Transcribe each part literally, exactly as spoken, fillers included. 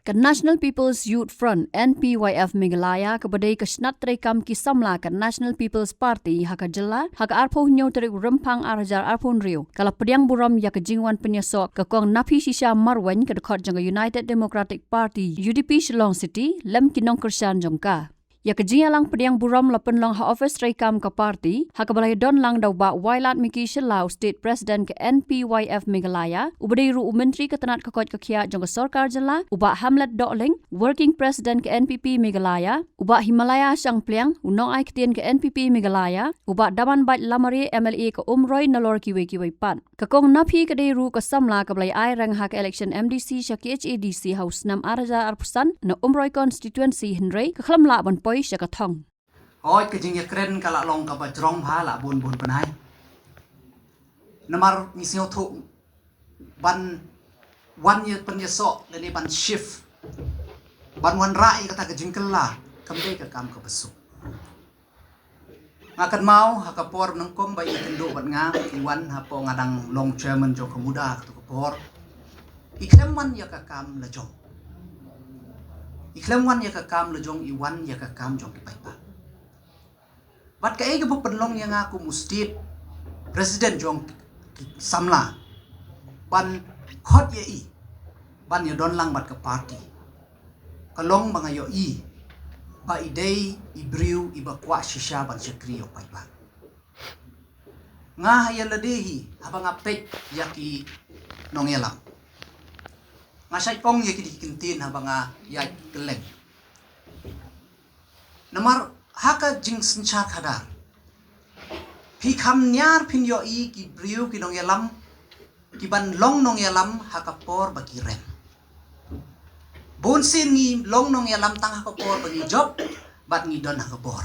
Ka National People's Youth Front, N P Y F Meghalaya, kaba dei ka shnat treikam ki samla ka National People's Party ha ka jylla, ha ka arphew hynñiew tarik u Rymphang ar hajar arphew hynriew, ka la pdiang burom ïa ka jingwan pynïasoh ka Kong Naphishisha Marwein, ka dkhot jong ka United Democratic Party, U D P, Shillong City, lem ki nongkyrshan jong ka. Ïa ka jingïalang pdiang burom la pynlong ha office treikam ka party, ha kaba la ïadon lang da u Bah Wailadmiki Shylla, u State President ka N P Y F Meghalaya, uba dei ruh u Myntri ka tnat ka koit ka khiah jong ka sorkar jylla, u Bah Hamlet Dohling, Working President ka N P P Meghalaya, u Bah Himalaya Shangpliang, u nongai ktien ka N P P Meghalaya, u Bah Damanbait Lamare, M L A ka Umroi, nalor kiwei kiwei pat. Ka Kong Naphi ka dei ruh ka samla kaba la ïai reng ha ka election M D C sha K H A D C ha u snem ar hajar arphew san na Umroi constituency, hynrei ka khlem lah ban poi sha ka thong. Hooid, ka jingïakren ka la long kaba jrong bha, la bun bun bnai. Namar ngi sngewthuh ban wan ïa pynïasoh lane ban shift, ban wanrah ïa kata ka jingkylla, kam dei ka kam kaba suk. Nga kynmaw ha ka por nyngkong ba i kynduh bad nga, i wan hapoh nga dang long chairman jong ka MUDA kato ka por. I khlem wan ïa ka kam la jong. I khlem wan ïa ka kam la jong, i wan ïa ka kam jong ki paidbah. Bad kaei kaba pynlong ïa nga kum u state president jong ki samla ban khot ïa i ban ïadon lang bad ka party, ka long ba nga ïohi ba i dei i briew iba kwah shisha ban shakri ïa u paidbah. Nga ha ïa lade hi, haba nga peit ïa ki nongïalam, nga shait ong ïa ki da ki kyntien haba nga ïaid kylleng. Namar ha ka jingsynshar khadar, phi kham niar phin ïohi ki briew, ki nongïalam, ki ban long nongïalam ha ka por ba ki rem. Bun sien ngi long nongïalam tang ha ka por ba ngi jop bad ngi don ha ka bor.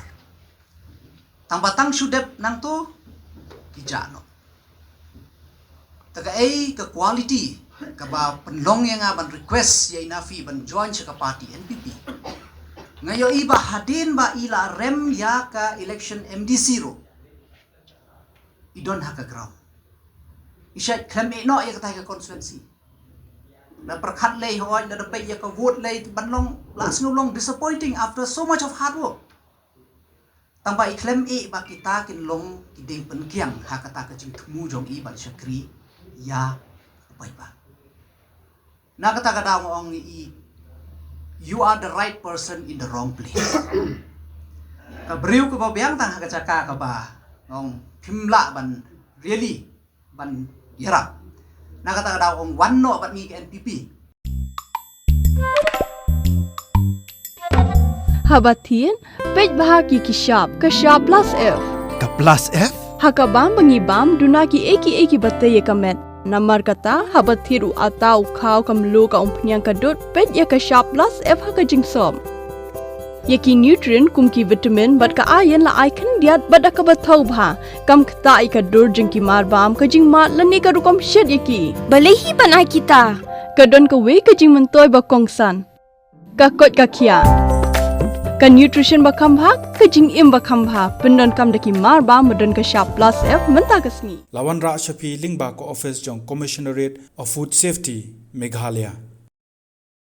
Tang ba tang shu dep nangto ki jah noh. Te kaei ka quality kaba pynlong ïa nga ban request ïa i Naphi ban join sha ka party N P P. Nga ïohi ba hadien ba i la rem ïa ka election M D C ruh, i don ha ka ground. I shait khlem ïeh noh ïa katai ka constituency. La pyrkhat lei, hooid, la da peit ïa ka vote lei, ban long, la sngew long disappointing after so much of hard work. Tang ba i khlem ïeh ba kita kin long ki dieng pynkiang ha kata ka jingthmu jong i ban shakri ïa u paidbah. Na kata ka daw nga ong ïa i, you are the right person in the wrong place. Ka briew kaba biang tang ha ka jaka kaba nga ong phim lah ban really ban ïarap. Na kata ka daw ong wan noh bad ngi ka N P P. Haba thied, peit bha ki ki shap, ka shap plus F. Ka plus F? Ha ka bam ba ngi bam, duna kiei kiei kiba tei ïa ka met. Namar kata, haba thied u atta, u khaw, ka mluh, ka umphniang, ka dud, peit ïa ka shap plus F ha ka jingsop. Ïa ki nutrient kum ki vitamin bad ka iron la ai khyndiat bad da kaba thaw bha. Kam ktah ïa ka dur jong ki marbam, ka jingmad lane ka rukom shet ïa ki. Balei hi ban ai kita? Ka don kawei ka jingmyntoi ba kongsan. Ka koit ka khiah. Ka nutrition ba kham bha, ka jingim ba kham bha. Pyndonkam da ki marbam ba don ka shap plus F mynta ka sngi. La wanrah sha phi lyngba ka office jong Commissionerate of Food Safety, Meghalaya.